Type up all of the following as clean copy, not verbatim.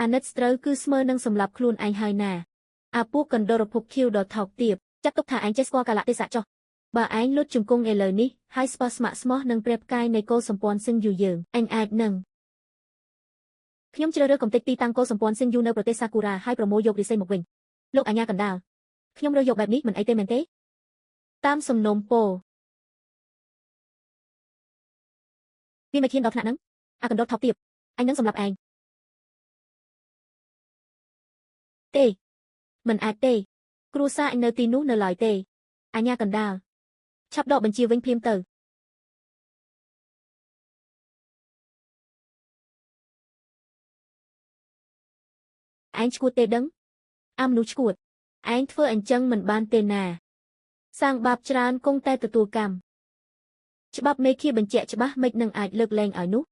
អាណិតស្ត្រូវគឺស្មើនឹងសម្លាប់ខ្លួនឯងហើយណាអាពួកកណ្ដុរភពខៀវដ៏ថោកទាបចាត់ទុកថាឯងចេះស្គាល់កាលៈទេសៈចុះបើឯងលុតជង្គង់ឥឡូវនេះហើយស្បោះស្ម័គ្រស្មោះនឹងព្រះផ្កាយនៃកុលសម្ព័ន្ធស៊ិនយូយើងអញអាចនឹងខ្ញុំជ្រើសរើសកំទេចទីតាំងកុលសម្ព័ន្ធស៊ិនយូនៅប្រទេសសាគូរ៉ាហើយប្រមូលយករាសីមកវិញលោកអាញាកណ្ដាលខ្ញុំរើសយកបែបនេះមិនអីទេមែនទេតាមសំណុំពោវាមិនហ៊ានដល់ថ្នាក់ហ្នឹងអាកណ្ដុរថោកទាបអញនឹងសម្លាប់ឯងទេមិនអាចទេគ្រួសារអញនៅទីនោះនៅឡើយទេអាញាកណ្ដាលឆាប់ដកបញ្ជាវិញភ្លាមទៅឯងឈួតទេដឹងអាមនុស្សឈួតឯងធ្វើអញ្ចឹងមិនបានទេណាសាងបាបច្រើនគង់តែទទួលកម្មច្បាប់មេឃាបញ្ជាក់ច្បាស់មិននឹងអាចលើកលែងឲ្យនោះ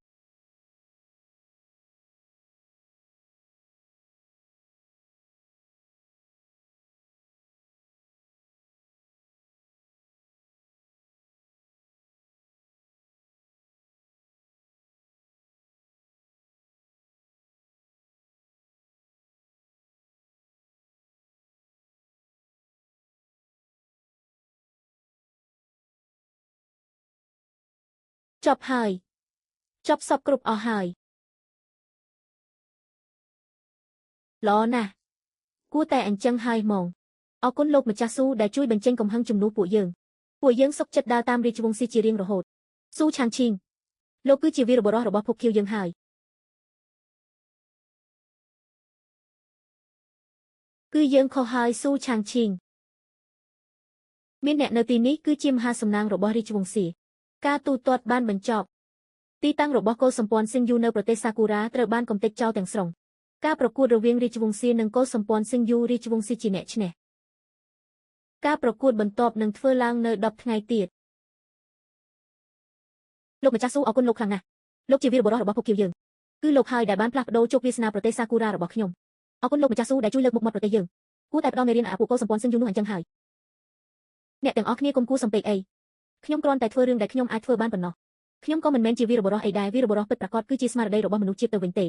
ចប់ហើយចប់សពគ្រប់អស់ហើយល្អណាស់គួរតែអញ្ចឹងហើយហ្មងអរគុណលោកម្ចាស់ស៊ូដែលជួយបញ្ចេញកំហឹងជំនួសពួកយើងពួកយើងសុខចិត្តដើរតាមរាជវង្សស៊ីជារៀងរហូតស៊ូឆាងឈីងលោកគឺជាវីរបុរសរបស់ភពខៀវយើងហើយគឺយើងខុសហើយស៊ូឆាងឈីងមានអ្នកនៅទីនេះគឺជាមហាសំណាងរបស់រាជវង្សស៊ីការទូទាត់បានបញ្ចប់ទីតាំងរបស់កុលសម្ព័ន្ធស៊ិនយូនៅប្រទេសសាគូរ៉ាត្រូវបានកំទេចចោលទាំងស្រុងការប្រកួតរវាងរាជវង្សស៊ីនិងកុលសម្ព័ន្ធស៊ិនយូរាជវង្សស៊ីជាអ្នកឈ្នះការប្រកួតបន្ទាប់នឹងធ្វើឡើងនៅ10ថ្ងៃទៀតលោកម្ចាស់ស៊ូអរគុណលោកខ្លាំងណាស់លោកជាវីរបុរសរបស់ភពខៀវយើងគឺលោកហើយដែលបានផ្លាស់ប្ដូរជោគវាសនាប្រទេសសាគូរ៉ារបស់ខ្ញុំអរគុណលោកម្ចាស់ស៊ូដែលជួយលើកមុខមាត់ប្រទេសយើងគួរតែផ្ដល់មេរៀនឲ្យពួកកុលសម្ព័ន្ធស៊ិនយូនោះអញ្ចឹងហើយអ្នកទាំងអស់គ្នាកុំគួរសំពេកអីខ្ញុំគ្រាន់តែធ្វើរឿងដែលខ្ញុំអាចធ្វើបានប៉ុណ្ណោះខ្ញុំក៏មិនមែនជាវីរបុរសអីដែរវីរបុរសពិតប្រាកដគឺជាស្មារតីរបស់មនុស្សជាតិទៅវិញទេ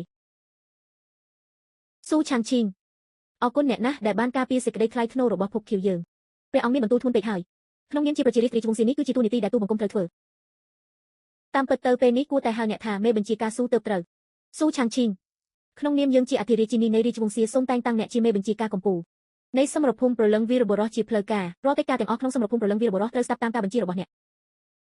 ស៊ូឆាងឈីងអរគុណអ្នកណាស់ដែលបានការពារសេចក្តីថ្លៃថ្នូររបស់ភពខៀវយើងព្រះអង្គមានបន្ទូលធ្ងន់ពេកហើយក្នុងនាមជាប្រជារាស្ត្ររាជវង្សនេះគឺជាតួនាទីដែលទូបង្គំត្រូវធ្វើតាមពិតទៅពេលនេះគួរតែហៅអ្នកថាមេបញ្ជាការស៊ូទៅត្រូវស៊ូឆាងឈីងក្នុងនាមយើងជាអធិរាជិនីនៃរាជវង្សសូមតែងតាំងអ្នកជាមេបញ្ជាការកម្ពុជានៃសមរភូមិប្រលឹងវីរបុរសជាផ្លូវការរាល់កិច្ចការទាំងអស់ក្នុងសមរភូមិប្រលឹងវីរបុរសត្រូវស្ដាប់តាមការបញ្ជារបស់អ្នក